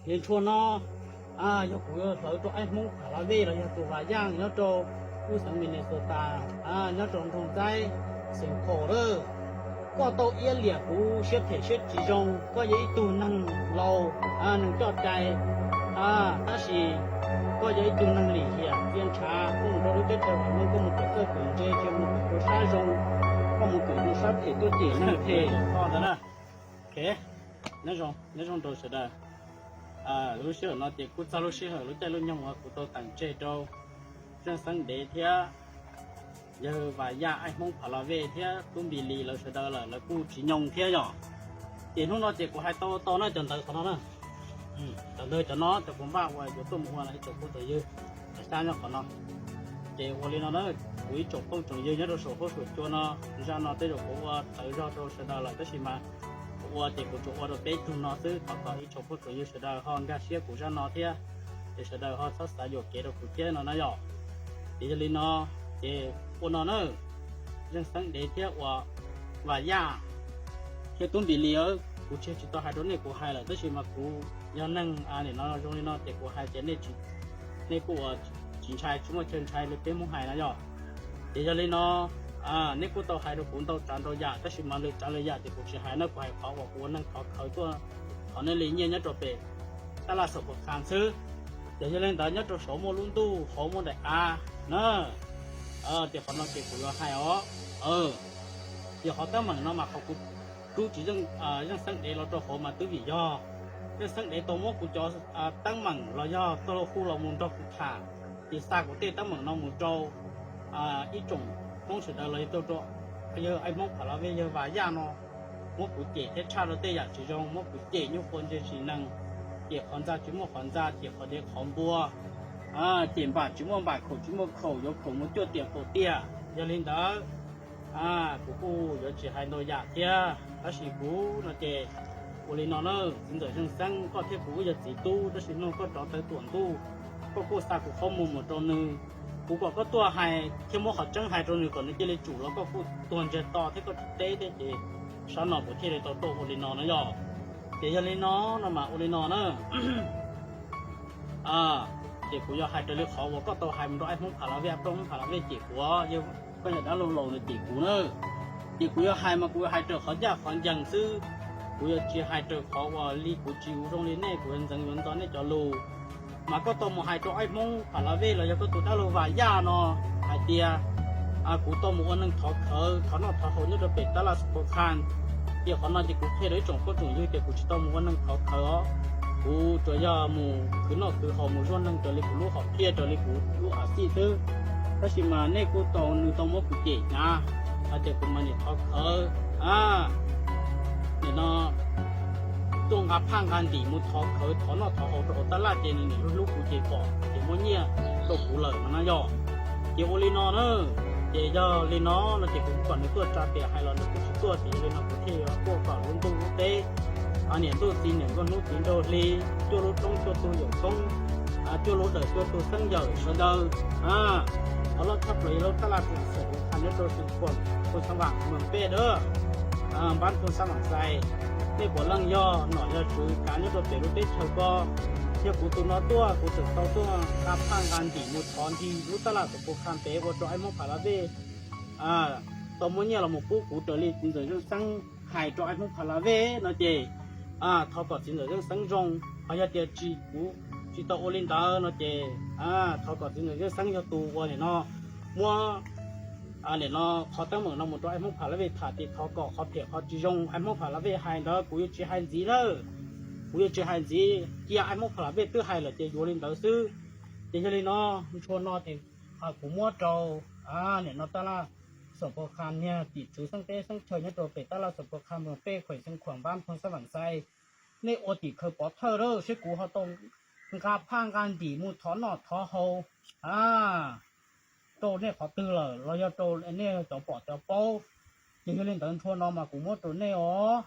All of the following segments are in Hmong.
Ces ntshua no yog kuv hlawv rau Aib Hmoob Pha La Vej los yog tus Vas Yaj nyob rau lub xeev Minnesota, nyob rau nroog Txaib, xeev Paul lawm. Koj tau iab liam kuv siab phem siab tsis zoo, koj yog ib tug neeg laus, neeg coj cai, tab sis koj yog ib tug neeg lim hiam txia ntshav, koj mus rau lub teb chaws vam meej, koj mus kawm txawj kawm ntse, tsis mus kawm rau sab zoo, koj mus kawm rau sab phem tuaj cem neeg phem. Nyob zoo, nyob zoo rau sawv daws. Lub sij hawm no ces kuj txog lub sij hawm lub caij lub nyoog uas kuv tau teem tseg rau Zeej Xeeb Dev thiab yawg Vas Yaj Aib Hmoob Pha La Vej thiab tub Npis Lis lawv sawv daws lawm, lawv kuj tsis nyoo thiab yom. Ces hnub no ces kuv hais tau tau na cov ntawv qhov no na. Cov ntawv cov no cov kuv npaj uas yuav tuaj mus ua no ib tsoom phooj tsoom ywg, xyab nyob qhov no. Ces ua li no na, kuv ib tsoom phooj tsoom ywg nyob rau saum huab saum cua no, zaj no tej zaum kuv ua tawv zog rau sawv daws lawm tab sis mas kuv ua ces kuv tsuas ua rau peb tug no xwb, thov kom ib tsoom phooj tsoom ywg sawv daws ho nkag siab kuv zaj no thiab, ces sawv daws ho txhob xav yuam kev rau kuv thiab no na yom. Ces yog li no, ces ua no na, Zeej Xeeb Dev thiab uas Vas Yaj thiab tub Npis Lis, kuv tsis tsis tau hais rau nej kuv hais lawm tab sis mas kuv yog neeg nim no zoo li no ces kuv hais ces nej kuj ua tsis ntshai, tsis muaj chaw ntshai li peb Hmoob hais na yom. Ces yog li no, nej kuj tau hais rau kuv ntau tsav ntau yam tab sis mas lwm tsav lwm yam ces kuv tsis hais na, kuv hais qhov uas kuv ua neeg thov khawv tuaj thov nej li nyiaj nyob rau pem tab laj Xaum Pos Khas xwb. Ces yog li ntawd nyob rau saud muaj lub ntuj, hauv muaj daim av na. Ces qhov no ces kuv yuav hais os. Ces qhov teeb meem no mas qhov kuv rub tsis Zeej Xeeb Dev los rau hauv mas twb vim yog Zeej Xeeb Dev tau muab kuv cov teeb meem los yog tau hu los mus nrog kuv tham, ces xa kuv tej teeb meem no mus rau ib tsoom Hmoob sawv daws los yog rau yawg Aib Hmoob Pha La Vej yawg Vas Yaj no, muab kuv cem thiab tshaj rau tej yam tsis zoo, muab kuv cem nyuj qhuav ntse tsis neeg, cem qhov ntxa tsis muaj qhov ntxa, cem qhov dev qhov npua, cem npam tsis muaj npam, khaum tsis muaj khaum, yuav khaum mus cuaj tiam kaum tiam. Yog li ntawd, kuv kuj yuav tsis hais ntau yam thiab tab sis kuv no ces ua li no na, txiv ntxawm Zeej Xeeb, koj thiab kuv wb yog txiv tub tab sis no koj rov tawv tuam ntuj, koj kuj xa kuv qhob muag mus rau nws. Kuv kom koj tuaj hais thiab muab qhov tseeb hais rau nws kom nws cia li tsum los koj kuj tuag ntsiag to thiab koj tsis teb thiab ces sab no kuv thiaj li tau tuaj ua li no na yom. Ces yog li no no mas ua li no na. Ces kuv yuav hais raws li qhov uas koj tau hais mus rau Aib Hmoob Pha La Vej, Aib Hmoob Pha La Vej cem kuv, koj yog dab laug laus nws cem kuv na. Ces kuv yuav hais mas kuv yuav hais raws qhov ncaj qhov ncees xwb. Kuv yuav tsis hais raws qhov uas li kuv tsis ua zoo li nej, kuv yuav ntxeev yuav ntxo nej cov lus. Mas koj tau mus hais rau Aib Hmoob Pha La Vej los yog koj tus dab laug Vas Yaj no hais tias kuv tau mus ua neeg thov khawv thov noj thov haus nyob rau pem tab laj Xaum Pos Khas. Ces qhov no ces kuv qhia rau ib tsoom phooj tsoom ywg tias kuv tsis tau mus ua neeg thov khawv os. Kuv tsuas yog mus khwv noj khwv haus mus zuaj neeg raws li kuv lub hom phiaj raws li kuv lub av xij xwb. Tab sis mas nej kuj tau, nws tau muab kuv cem hnyav hais tias kuv mas niam thov khawv, nim no tuaj nqa phaj nqa ntim mus thov khawv thov noj thov haus rau hauv tab laj ces nws niam hlub hlub kuv ces pom ces muab nyiaj rau kuv lawm no na yog. Ces ua li no na, ces yog li no no ces kuv kom nws tuaj tsa tias hais los nws kuj tsis tuaj ces yog li no kuv thiaj yuav tuaj kom lub ntuj lub teb, niam ntuj txiv niam nkauj hnub txiv nraug hli, cuaj lub roob cuaj tug yawm koob, cuaj lub dawm cuaj tug xeeb yawm sawv daws, qhov loj tshaj plaws yog lub tab laj Xaum Pos Khas nyob rau xeev Khuam, Phoos Xas Vam Moos Pej dawb, npab Phoos Xas Vam Xais, nej puav leej yog nom yog tswv kav nyob rau pem lub teb chaws ko. Yog kuv tus no tuaj kuv tseem tau tuaj nqa phaj nqa ntim mus thov nti lub tab laj Xaum Pos Khas ntev ua rau Aib Hmoob Pha La Vej tau muab nyiaj los mus pub kuv raws li txiv ntxawm Zeej Xeeb hais rau Aib Hmoob Pha La Vej no ces thov kom txiv ntxawm Zeej Xeeb zoo. Ho yog tias tsis, kuv tsis tau ua li ntawd no ces thov kom txiv ntxawm Zeej Xeeb yog tus ua nim no muab nim no qhov teeb meem no mus rau Aib Hmoob Pha La Vej tham tias thov kom qhov phem qhov tsis zoo Aib Hmoob Pha La Vej hais ntawd kuv yuav tsis hais ntxiv na. Kuv yuav tsis hais ntxiv, cia Aib Hmoob Pha La Vej twb hais lawm ces yuav li ntawd xwb. Ces yog li no, ntshua no ces kuv muab rau nim no tab laj Xaum Pos Khas niag tim tswv xeeb teb xeeb chaw nyob rau pem tab laj Xaum Pos Khas Moos Pej, khuem Xeev Khuam, npab Phoos Xas Vam Xais, nej ua tim khawv pov thawj lawm seb kuv ho tau nqa phaj nqa ntim mus thov noj thov haus rau nej qhov twg lawm los yog rau nej cov pom cov paub. Ces yog li ntawd ntshua no mas kuv muab rau nej os.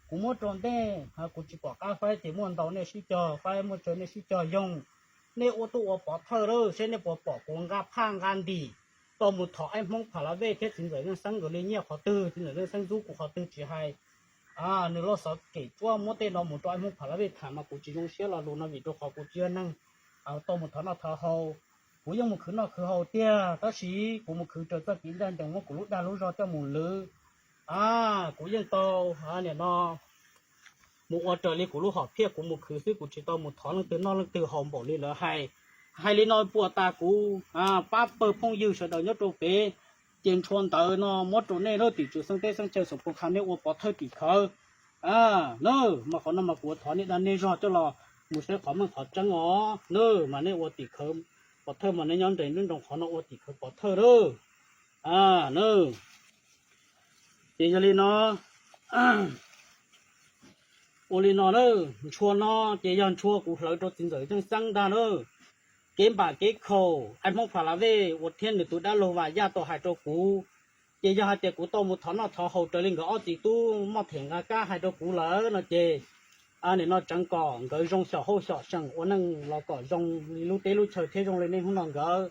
Kuv muab rau nej, kuv tsis pom qab faib ces muaj ntau nej sib cog faib, muaj tsawg nej sib cog yoog. Nej ua tuaj ua pov thawj lawm seb nej puas pom kuv nqa phaj nqa ntim tau mus thov Aib Hmoob Pha La Vej thiab txiv ntxawm Zeej Xeeb nkawd li nyiaj qhov twg, txiv ntxawm Zeej Xeeb ntxub kuv qhov twg tsis hais. nws loj xov kem tuaj muab tej no mus rau Aib Hmoob Pha La Vej tham mas kuv tsis zoo siab lo lus no vim rau qhov kuv tsis yog neeg tau mus thov noj thov haus. Kuv yeej mus khwv noj khwv haus tiag, tab sis kuv mus khwv raws txoj kev ncaj ncees muab kuv lub dag lub zog coj mus lwv. Kuv yeej tau, niam no, mus ua raws li kuv lub hom phiaj kuv mus khwv xwb, kuv tsis tau mus thov leej twg noj leej twg haus npaum li lawv hais. Hais li no puas tas kuv pab pawg phooj ywg sawv daws nyob rau pem ces ntshua ntawv no muab rau nej lub tim tswv xeeb teb xeeb chaw xom pos kha nej ua pov thawj tim khawv. Mas qhov no mas kuv thov nej dag nej zog coj los mus saib qhov meej qhov tseeb os. Mas nej ua tim khawv pov thawj mas nej nyob nres nruab nroog qhov no ua tim khawv pov thawj lawm. Ces yog li no, ua li no na, ntshua no ces yog ntshua kuv hlawv rau txiv ntxawm Zeej Xeeb ntag na. Kev npam kev khaum Aib Hmoob Pha La Vej uas thiab nws tus dab laug Vam Yaj tau hais rau kuv, ces yog hais tias kuv tau mus thov noj thov haus raws li nkawd ob txiv tub Moj Them Nqa Kab hais rau kuv lawm no ces, nim no tseev kom nkawd zoo xyom hauj xyom seem ua neej los kom zoo li lub teb lub chaw thiab zoo li niaj hnub no nkawd.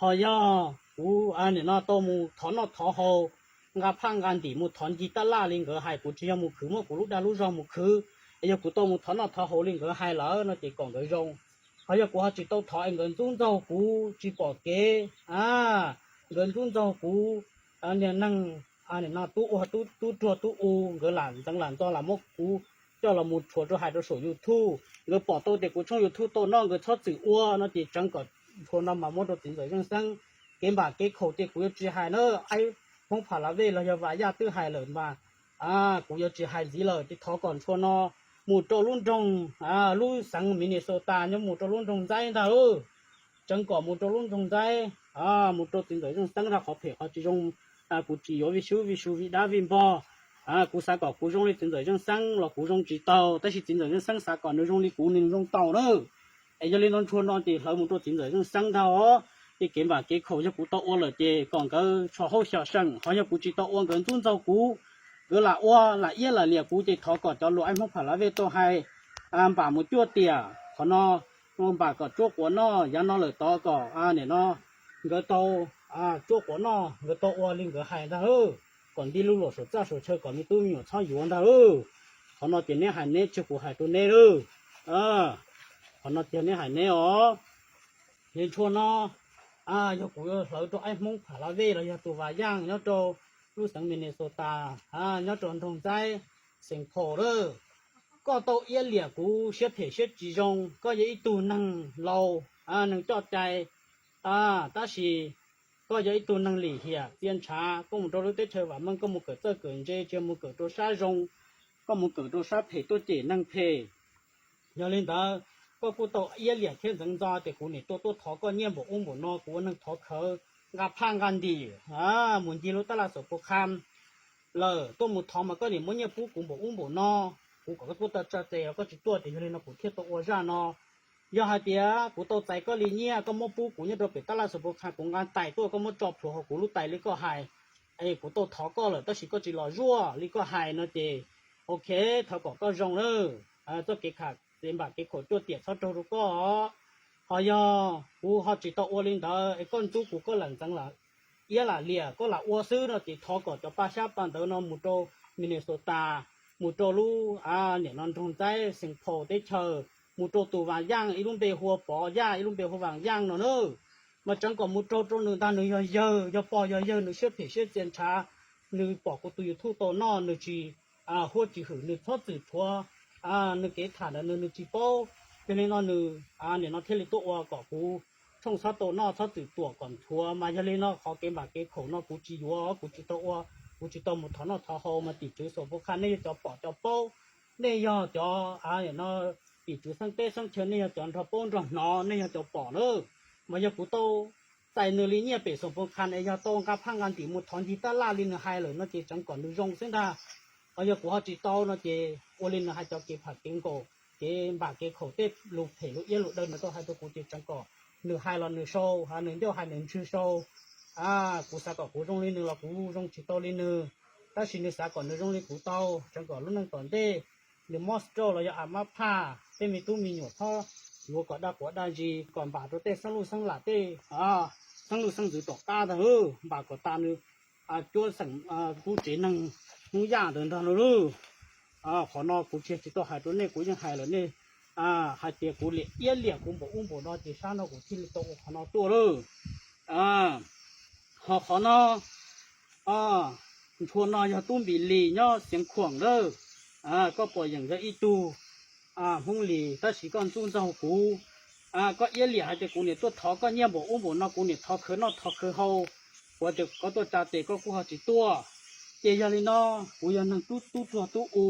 Ho yog kuv nim no tau mus thov noj thov haus, nqa phaj nqa ntim mus thov ncig tab laj li nkawd hais, kuv tsis yog mus khwv muab kuv lub dag lub zog mus khwv, es yog kuv tau mus thov noj thov haus li nkawd hais lawm no ces kom nkawd zoo. Ho yog kuv ho tsis tau thov es nkawd ntxub ntxaug kuv tsis pom kev, nkawd ntxub ntxaug kuv niag neeg, nim no tub ua tub ruag tub u, nkawd lam ntxeev lam ntxo lam muab kuv coj los mus rhuav rau hais rau saum YouTube, nkawd pom tau tias kuv tshooj YouTube tau noj nkawd txhob txwm ua no ces tseev kom ntshua no mas muab rau txiv ntxawm Zeej Xeeb. Kev npam kev khaum ces kuv yuav tsis hais na, Aib Hmoob Pha La Vej los yog Vam Yaj twb hais lawm mas kuv yuav tsis hais ntxiv lawm ces thov kom ntshua no mus rau lub nroog, lub xeev Minnesota nyob mus rau lub nroog Ntxaib ntag. Tseev kom mus rau lub nroog Ntxaib, mus rau txiv ntxawm Zeej Xeeb rau qhov phem qhov tsis zoo, kuv tsis yuav vij sub vij sub vij dab vij npog. Kuv xav kom kuv zoo li txiv ntxawm Zeej Xeeb los kuv zoo tsis tau, tab sis txiv ntxawm Zeej Xeeb xav kom nws zoo li kuv nws zoo tau na. Es yog li no ntshua no ces hlawv mus rau txiv ntxawm Zeej Xeeb ntag os. Ces kev npam kev khaum yog kuv tau ua lawm ces kom nkawd tsho hauj xyom seem, ho yog kuv tsis tau ua nkawd ntxub ntxaug kuv, nkawd lam ua lam iab lam liam kuv ces thov kom cov lus Aib Hmoob Pha La Vej tau hais npam mus cuaj tiam, qhov no npam kom tsuab quav noj, yav no lawm tod kom nim no nkawd tau tsuab quav noj, nkawd tau ua li nkawd hais ntag, kom nti lub luam saum txaj saum chaw kom me tub me nyuam txhob yuav ntag. Qhov no ces neb hais neb, tsis yog kuv hais rau neb. Qhov no ces neb hais neb os. Ces ntshua no yog kuv hlawv rau Aib Hmoob Pha La Vej los yog tus Vam Yaj nyob rau lub xeev Minnesota, nyob rau nroog Ntxaib, Saint Paul lawm. Koj tau iab liam kuv siab phem siab tsis zoo, koj yog ib tug neeg laus, neeg coj cai, tab sis koj yog ib tug neeg lim hiam txia ntshav, koj mus rau lub teb chaws vam meej koj mus kawm txawj kawm ntse tsis yog mus kawm rau sab zoo, koj mus kawm rau sab phem tuaj cem neeg phem. Yog li ntawd, koj kuj tau iab liam thiab ntxeev ntxo tias kuv nim tuaj tuaj thov koj nyiaj npaum ub npaum no, kuv ua neeg thov khawv, nqa phaj nqa ntim mus ncig lub tab laj xom pos kha lawm, tuaj mus thov mas koj nim muab nyiaj pub kuv npaum ub npaum no, kuv kom koj tuaj tso tseg los koj tsis tuaj ces yog li no kuv thiaj tau ua zaj no. Yog hais tias kuv tau txais koj li nyiaj koj muab pub kuv nyob rau pem tab laj xom pos kha kuv nqa tais tuaj koj muab tso plhuav hauv kuv lub tais li koj hais, es kuv tau thov koj lawm tab sis koj tsis los zuaj li koj hais no ces, ok, thov kom koj zoo na, txoj kev kham kev npam kev khaum cuaj tiam txhob raug rau koj. Ho yog kuv ho tsis tau ua li ntawd es koj ntxub kuv koj lam ntxeev lam iab lam liam koj lam ua xwb no ces thov kom cov paj xyab paj ntawv no mus rau Minnesota, mus rau lub, nim no nroog Ntxaib Saint Paul teb chaws, mus rau tus Vam Yaj, ib lub npe hu ua Pov Yaj ib lub npe hu ua Vam Yaj no na. Mas tseev kom mus raug rau nws ntag, nws yog yawg yog pog yog yawg, nws siab phem siab txia ntshav, nws pom kuv tus YouTube tau noj nws tsis huab tsis hwm, nws txhob txwm rhuav nws kev tham ntawd nws tsis paub. Yog li no nws nim no thiaj li tuaj ua kom kuv tshooj txhob tau noj txhob txwm tuam kom nthuav. Mas yog li no qhov kev npam kev khaum no kuv tsis yuav, kuv tsis tau ua, kuv tsis tau mus thov noj thov haus. Mas tim tswv xom pos kha nej yog cov pom cov paub, nej yog cov, nim no tim tswv xeeb teb xeeb chaw nej yog cov nrog paub nrog hnov nej yog cov pom na. Mas yog kuv tau txais nws li nyiaj pem xom pos kha es yog tau nqa phaj nqa ntim mus thov ncig tab laj li nws hais lawm no ces tseev kom nws zoo xwb ntag. Ho yog kuv ho tsis tau no ces ua li nws hais cov kev pham kev nkaum, kev npam kev khaum tej lus phem lus iab lus daw nws tau hais rau kuv ces tseev kom nws hais los nws sau, nws ncauj hais nws ntswg sau. Kuv xav kom kuv zoo li nws los kuv zoo tsis tau li nws, tab sis nws xav kom nws zoo li kuv tau. Tseev kom lub neej tom ntej nws mob stroke los yog a mab phaj, tej me tub me nyuam txhob yuav kom daj quav daj zis, kom npam rau tej xeeb luj xeeb lam tej xeeb luj xeeb ntxwv tom qab ntag, npam kom tas nws cuab xeem tub tsev neeg Hmoob Yaj ntawd ntag lauj. Qhov no kuv tsis tsis tau hais rau nej, kuv yeej hais lawm nej hais tias kuv liam iab liam kuv npaum ub npaum no ces sab no kuv thiaj li tau ua qhov no tuaj lawm. Ho qhov no, ntshua no yog tub Npis Lis nyob Xeev Khuam lawm. Koj pom yeem yog ib tug Hmoob Lis tab sis koj ntxub ntxaug kuv. Koj iab liam hais tias kuv niam tuaj thov koj nyiaj npaum ub npaum no, kuv niam thov khawv noj thov khawv haus, kuv tias koj tuaj tsa tes koj kuj ho tsis tuaj. Ces yog li no, kuv yog neeg tub tub tuag tub u,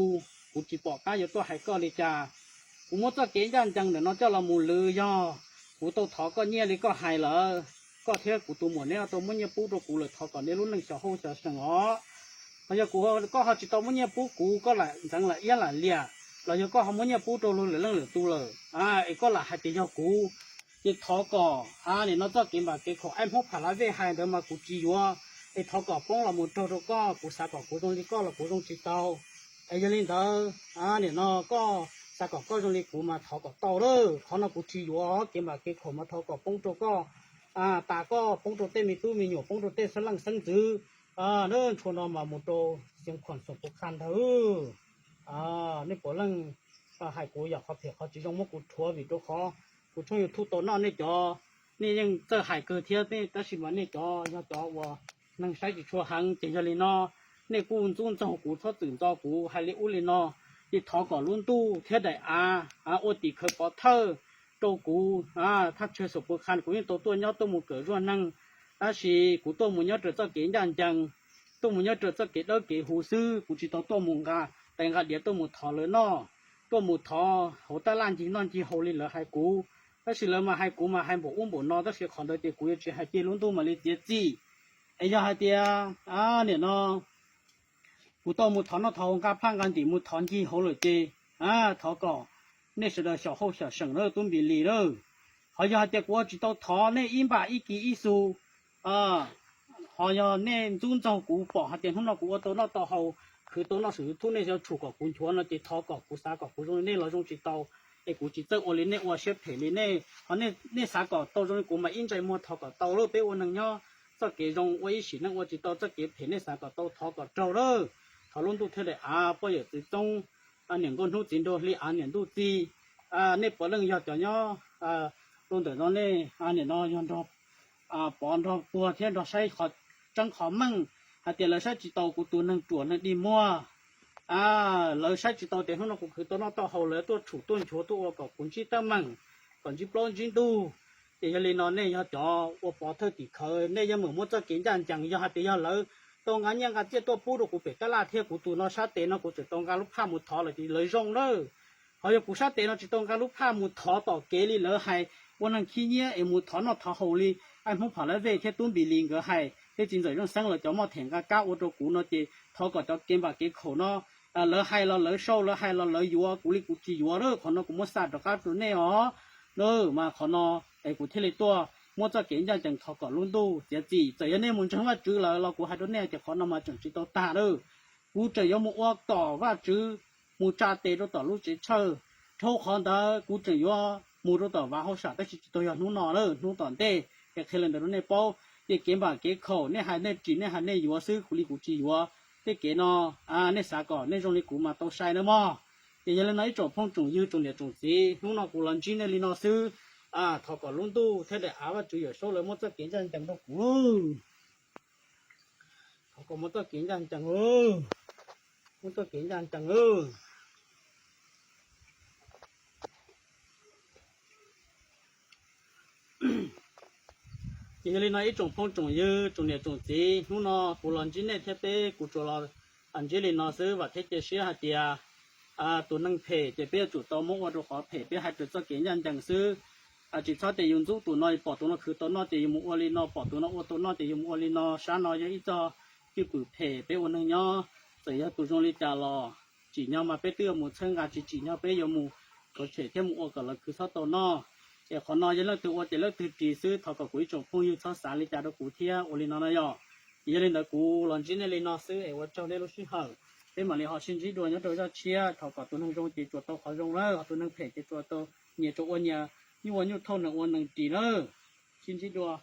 kuv tsis pom qab yuav tuaj hais koj li cas. Kuv muab txoj kev ncaj ncees ntawm no coj los mus lwv, yog kuv tau thov koj nyiaj li koj hais lawm, koj thiab kuv tus muam neb tau muab nyiaj pub rau kuv lawm, thov kom nej lub neej xyov hauj xyov seem os. Los yog kuv, koj ho tsis tau muab nyiaj pub kuv, koj lam ntxeev lam iab lam liam, los yog koj ho muab nyiaj pub rau luag lwm leej lwm tus lawm, es koj lam hais tias yog kuv, ces thov kom nim no txoj kev npam kev khaum aib Hmoob Pha La Vej hais ntawd mas kuv tsis yuav, es thov kom poob los mus raug rau koj, kuv xav kom kuv zoo li koj los kuv zoo tsis tau. Es yog li ntawd, nim no koj xav kom koj zoo li kuv mas thov kom tau lawm, qhov no kuv tsis yuav, kev npam kev khaum mas thov kom poob rau koj, tas koj, poob rau tej me tub me nyuam, poob rau tej xeeb leej xeeb ntxwv. Ntshua no mas mus rau Xeev Khuam Xoom Pus Khas ntag. Nej puav leej hais kuv yam qhov phem qhov tsis zoo muab kuv rhuav vim rau qhov kuv tshooj YouTube tau noj nej cov, nej yeej txawj hais kawg thiab, tab sis mas nej cov yog cov uas neeg saib tsis tshua heev, ces yog li no nej kuj ntxub ntxaug kuv, txhob txwm ntxo kuv hais li ub li no. Ces thov kom lub ntuj thiab daim av ua tim khawv pov thawj rau kuv. Thaj chaw Xoom Pus Khas kuv yeej tau tuaj nyob tuaj mus kawm zuaj neeg, tab sis kuv tuaj mus nyob raws txoj kev ncaj ncees, tuaj mus nyob raws txoj kev dawb kev huv xwb, kuv tsis tau tuaj mus nqa tais nqa diav tuaj mus thov lawv noj, tuaj mus thov hauv tab laj ncig noj ncig haus li lawv hais kuv. Tab sis lawv mas hais kuv mas hais npaum ub npaum no, tab sis qhov ntawd ces kuv yuav tsis hais kiag, lub ntuj mam li txiav txim. Es yog hais tias nim no kuv tau mus thov noj thov haus, nqa phaj nqa ntim mus thov ncig hauv lawm ces thov kom nej sawv daws xyaum hauj xyaum seem lawm, tub Npis Lis lawm. Ho yog hais tias kuv ua tsis tau thov nej ib npaj ib kis ib xu, ho yog nej ntxub ntxaug kuv, pom hais tias hnub no kuv ua tau noj tau haus, khwv tau noj saum YouTube nej yuav tshum kom kuv nchuav no ces thov kom kuv xav kom kuv zoo li nej los zoo tsis tau. Es kuv tsis txawj ua li nej ua siab phem li nej, ho nej xav kom tau zoo li kuv mas ib ntsais muag thov kom tau lawm. Peb ua neeg nyob txoj kev zoo ua ib sim neej, ua tsis tau txoj kev phem, nej xav kom tau thov kom raug lawm. Thov lub ntuj thiab daim av, poj yawm txwv txoob, niam nkauj hnub txiv nraug hli av niam ntuj txiv, nej puav leej yog cov nyob rau ntawm no nej nim no yog nrog pov nrog puag thiab nrog saib qhov tseeb qhov meej hais tias lawv saib tsis tau kuv tus neeg ruam neeg dig muag. Lawv saib tsis tau tias hnub no kuv khwv tau noj tau haus, lawv tuaj tshum tuaj nchuav tuaj ua kom kuv ntsib teeb meem, kom ntsib plaub ntsib ntug. Ces yog li no nej yog cov ua pov thawj tim khawv, nej yeej meem muab txoj kev ncaj ncees. Yog hais tias yog lawv tau nqa nyiaj nqa txiaj tuaj pub rau kuv pem tab laj thiab kuv tus no sab tes no kuv tseem tau nqa lub phaj mus thov lawm ces lawv zoo lawm. Ho yog kuv sab tes no tsis tau nqa lub phaj mus thov tom kev li lawv hais, ua neeg khib nyiab es mus thov noj thov haus li aib Hmoob Pha La Vej thiab tub Npis Lis nkawd hais thiab txiv ntxawm Zoo Xeeb lawv cov moj them nqa kab ua rau kuv no ces thov kom cov kev npam kev khaum no lawv hais los lawv sau, lawv hais los lawv yuav, kuv li kuv tsis yuav lawm. Qhov no kuv muab xa rov qab rau nej os. Mas qhov no es kuv thiaj li tuaj muab txoj kev ncaj ncees thov kom lub ntuj txiav txim. Txawm yog nej mus ntseeg Vajtswv lawm los kuv hais rau nej tias qhov no mas tseem tsis tau tag lawm. Kuv tseem yuav mus ua tom Vajtswv, mus tsa tes rau tom lub tsev chawj. Dhau qhov ntawd kuv tseem yuav mus rau tom vav hauj sam, tab sis tsis tau yog hnub no lawm, hnub tom ntej es qhia li ntawd rau nej paub. Ces kev npam kev khaum nej hais nej ris nej hais nej yuav xwb, kuv li kuv tsis yuav. Tej kev no nej xav kom nej zoo li kuv mas tau sai nawb mog. Ces yog li no ib tsoom phooj tsoom ywg tsoom niam tsoom txiv, hnub no kuv los ntsib nej li no xwb. Thov kom lub ntuj thiab daim av Vajtswv Yawm Saub lawv muab txoj kev ncaj ncees rau kuv. Thov kom muab txoj kev ncaj ncees, muab txoj kev ncaj ncees. Ces yog li no ib tsoom phooj tsoom ywg tsoom niam tsoom txiv, hnub no kuv los ntsib nej thiab peb kuv tsuas los ntsib li no xwb, vam thiab cia siab hais tias tus neeg phem ces peb yuav tsum tau muab ua rau qhov phem, peb hais raws txoj kev ncaj ncees xwb. Tsis txhob tias yus ntxub tus no, pom tus no khwv tau noj ces yus mus ua li no, pom tus no ua tau noj ces yus mus ua li no. Sab no yog ib txoj cwj pwm phem peb ua neeg nyob. Txawm yog tus zoo li cas los tsim nyog mas peb twb yuav mus txhawb nqa, tsis tsim nyog peb yuav mus rhuav tshem thiab mus ua kom lawv khwv txhob tau noj. Es qhov no yog leej twg ua ces leej twg ris xwb, thov kom kuv ib tsoom phooj ywg txhob xav li cas rau kuv thiab ua li no no yom. Ces yog li ntawd kuv los ntsib nej li no xwb es ua tsaug nej lub sij hawm. Peb mam li ho sib ntsib dua nyob rau zaj tshiab. Thov kom tus neeg zoo ces tsuas tau qhov zoo lawm, ho tus neeg phem ces tsuas tau nyias tsuas ua nyias, nyuj ua nyuj thauj, nees ua nees ris lawm. Sib ntsib dua.